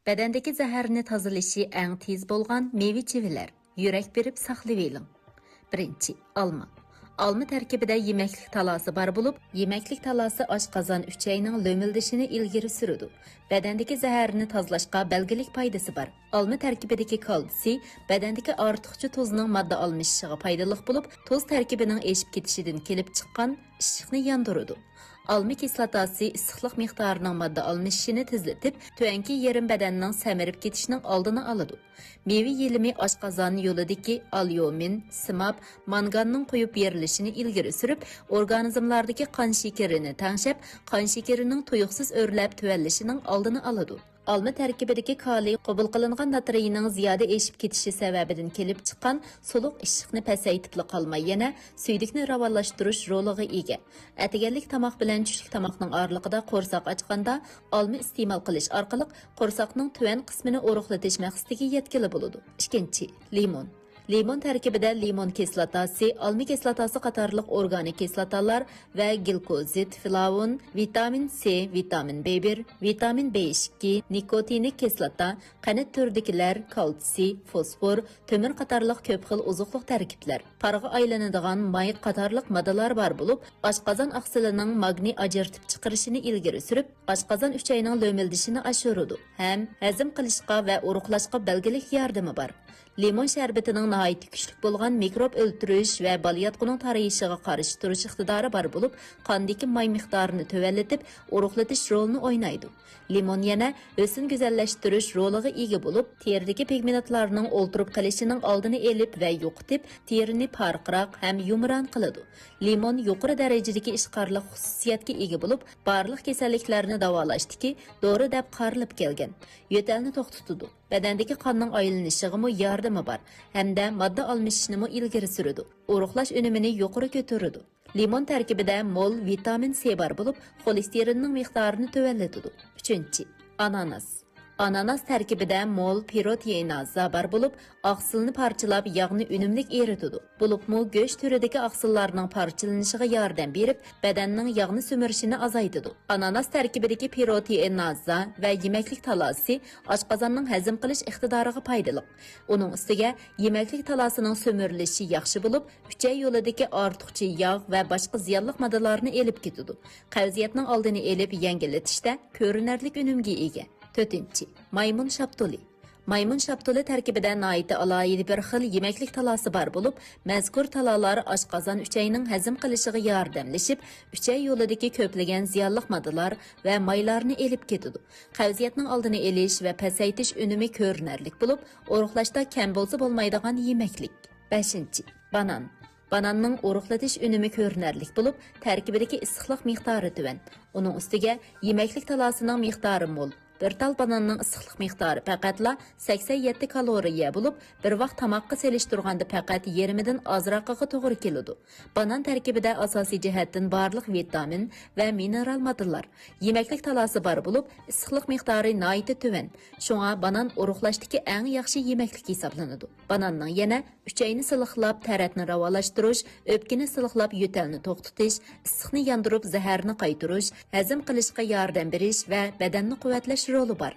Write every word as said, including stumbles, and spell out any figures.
بەدەندىكى زەھەرنى تازىلىشى ئەڭ تېز بولغان مېۋە-چېۋىلەر. يۈرەك بېرىپ ساقلىۋېلىڭ. بىرىنچى، ئالما. ئالما تەركىبىدە يېمەكلىك تالاسى بار بولۇپ، يېمەكلىك تالاسى ئاشقازان ئۈچەينىڭ لۆمۈلدىشىنى ئىلگىرى سۈرىدۇ. بەدەندىكى زەھەرنى تازىلاشقا بەلگىلىك پايدىسى بار. ئالما تەركىبىدىكى كالتسىي بەدەندىكى ئارتۇقچە تۇزنىڭ ماددا ئالمىشىشىغا پايدىلىق بولۇپ، تۇز تەركىبىنىڭ ئېشىپ كېتىشىدىن كېلىپ چىققان ئىششىقنى ياندۇرىدۇ. ئالما كىسلاتاسى ئىسسىقلىق مىقدارىنىڭ ماددا ئالمىشىشىنى تېزلىتىپ، تۆۋەنكى يېرىم بەدەننىڭ سەمرىپ كېتىشىنىڭ ئالدىنى ئالىدۇ. مېۋە يېلىمى ئاشقازان يولىدىكى ئاليۇمىن، سىماب، مانگاننىڭ قويۇپ بېرىلىشىنى ئىلگىرى سۈرۈپ، ئورگانىزملاردىكى قان شېكىرىنى تەڭشەپ، قان شېكىرىنىڭ تۇيۇقسىز ئۆرلەپ تۆۋەنلىشىنىڭ ئالدىنى ئالىدۇ. ئالما تەركىبىدىكى كالىي قوبۇل قىلىنغان ناترىينىڭ زىيادە ئېشىپ كېتىشى سەۋەبىدىن كېلىپ چىققان سۇلۇق ئىششىقنى پەسەيتىپلا قالماي، يەنە سۈيدۈكنى راۋانلاشتۇرۇش رولىغا ئىگە. ئەتىگەنلىك تاماق بىلەن چۈشلۈك تاماقنىڭ ئارىلىقىدا قورساق ئاچقاندا ئالما ئىستېمال قىلىش ئارقىلىق قورساقنىڭ تۆۋەن قىسمىنى ئورۇقلىتىش مەقسىتىگە يەتكىلى بولىدۇ. ئىككىنچى، لىمون. لىمون تەركىبىدە لىمون كىسلاتاسى، ئالما كىسلاتاسى قاتارلىق ئورگانىك كىسلاتالار ۋە گلۇكوزىد، فلاۋون، ۋىتامىن سى، ۋىتامىن بى بىر، ۋىتامىن بى ئىككى، نىكوتىنىك كىسلاتا، قەنت تۈرىدىكىلەر، كالتسىي، فوسفور، تۆمۈر قاتارلىق كۆپ خىل ئوزۇقلۇق تەركىبلەر، پارغا ئايلىنىدىغان ماي قاتارلىق ماددىلار بار بولۇپ، ئاشقازان ئاقسىلىنىڭ ماگنىي ئاجرىتىپ چىقىرىشىنى ئىلگىرى سۈرۈپ، ئاشقازان ئۈچەينىڭ لۆمۈلدىشىنى ئاشۇرىدۇ ھەم ھەزىم قىلىشقا ۋە ئورۇقلاشقا بەلگىلىك ياردىمى بار. لىمون شەربىتىنىڭ ناھايىتى كۈچلۈك بولغان مىكروب ئۆلتۈرۈش ۋە بالىياتقۇنىڭ تارىيىشىغا قارشى تۇرۇش ئىقتىدارى بار بولۇپ، قاندىكى ماي مىقدارىنى تۆۋەنلىتىپ، ئورۇقلىتىش رولىنى ئوينايدۇ. لىمون يەنە ھۆسن گۈزەللەشتۈرۈش رولىغا ئىگە بولۇپ، تېرىدىكى پىگمېنتلارنىڭ ئولتۇرۇپ قېلىشىنىڭ ئالدىنى ئېلىپ ۋە يوقىتىپ، تېرىنى پارقىراق ھەم يۇمران قىلىدۇ. لىمون يۇقىرى دەرىجىدىكى ئىشقارلىق خۇسۇسىيەتكە ئىگە بولۇپ، بارلىق كېسەللىكلەرنى داۋالاشتىكى دورا دەپ قارىلىپ كەلگەن. يۆتەلنى توختىتىدۇ. بەدەندىكى قاننىڭ ئايلىنىشىغىمۇ ياردىمى بار ھەمدە ماددا ئالمىشىشنىمۇ ئىلگىرى سۈرىدۇ. ئورۇقلاش ئۈنۈمىنى يۇقىرى كۆتۈرىدۇ. لىمون تەركىبىدە مول ۋىتامىن سى بار بولۇپ، خولېستېرىننىڭ مىقدارىنى تۆۋەنلىتىدۇ. ئۈچىنچى، ئاناناس. ئاناناس تەركىبىدە مول پىروتېئىنازا بار بولۇپ، ئاقسىلنى پارچىلاپ، ياغنى ئۈنۈملۈك ئېرىتىدۇ. بولۇپمۇ گۆش تۈرىدىكى ئاقسىللارنىڭ پارچىلىنىشىغا ياردەم بېرىپ، بەدەننىڭ ياغنى سۈمۈرۈشىنى ئازايتىدۇ. ئاناناس تەركىبىدىكى پىروتېئىنازا ۋە يېمەكلىك تالاسى ئاشقازاننىڭ ھەزىم قىلىش ئىقتىدارىغا پايدىلىق. ئۇنىڭ ئۈستىگە يېمەكلىك تالاسىنىڭ سۈمۈرۈلۈشى ياخشى بولۇپ، ئۈچەي يولىدىكى ئارتۇقچە ياغ ۋە باشقا زىيانلىق ماددىلارنى ئېلىپ كېتىدۇ. قەۋزىيەتنىڭ ئالدىنى ئېلىپ يەڭگىللىتىشتە كۆرۈنەرلىك ئۈنۈمگە ئىگە. تۆتىنچى، مايمۇن شاپتۇلى. مايمۇن شاپتۇلى تەركىبىدە ناھايىتى ئالاھىدە بىر خىل يېمەكلىك تالاسى بار بولۇپ، مەزكۇر تالالار ئاشقازان ئۈچەينىڭ ھەزىم قىلىشىغا ياردەملىشىپ، ئۈچەي يولىدىكى كۆپلىگەن زىيانلىق ماددىلار ۋە مايلارنى ئېلىپ كېتىدۇ. قەۋزىيەتنىڭ ئالدىنى ئېلىش ۋە پەسەيتىش ئۈنۈمى كۆرۈنەرلىك بولۇپ، ئورۇقلاشتا كەم بولسا بولمايدىغان يېمەكلىك. بەشىنچى، بانان. باناننىڭ ئورۇقلىتىش ئۈنۈمى كۆرۈنەرلىك بولۇپ، تەركىبىدىكى ئىسسىقلىق مىقدارى تۆۋەن. ئۇنىڭ ئۈستىگە يېمەكلىك تالاسىنىڭ مىقدارى مول. بىر تال باناننىڭ ئىسسىقلىق مىقدارى پەقەتلا سەكسەن يەتتە كالورىيە بولۇپ، بىر ۋاق تاماققا سېلىشتۇرغاندا پەقەت يېرىمىدىن ئازراقىغا توغرا كېلىدۇ. بانان تەركىبىدە ئاساسىي جەھەتتىن بارلىق ۋىتامىن ۋە مىنېرال ماددىلار، يېمەكلىك تالاسى بار بولۇپ، ئىسسىقلىق مىقدارى ناھايىتى تۆۋەن. شۇڭا بانان ئورۇقلاشتىكى ئەڭ ياخشى يېمەكلىك ھېسابلىنىدۇ. باناننىڭ يەنە ئۈچەينى سىلىقلاپ، تەرەتنى راۋانلاشتۇرۇش، ئۆپكىنى سىلىقلاپ، يۆتەلنى توختىتىش، ئىسسىقنى ياندۇرۇپ، زەھەرنى قايتۇرۇش، ھەزىم قىلىشقا ياردەم بېرىش ۋە بەدەننى قۇۋۋەتلەش رولى بار.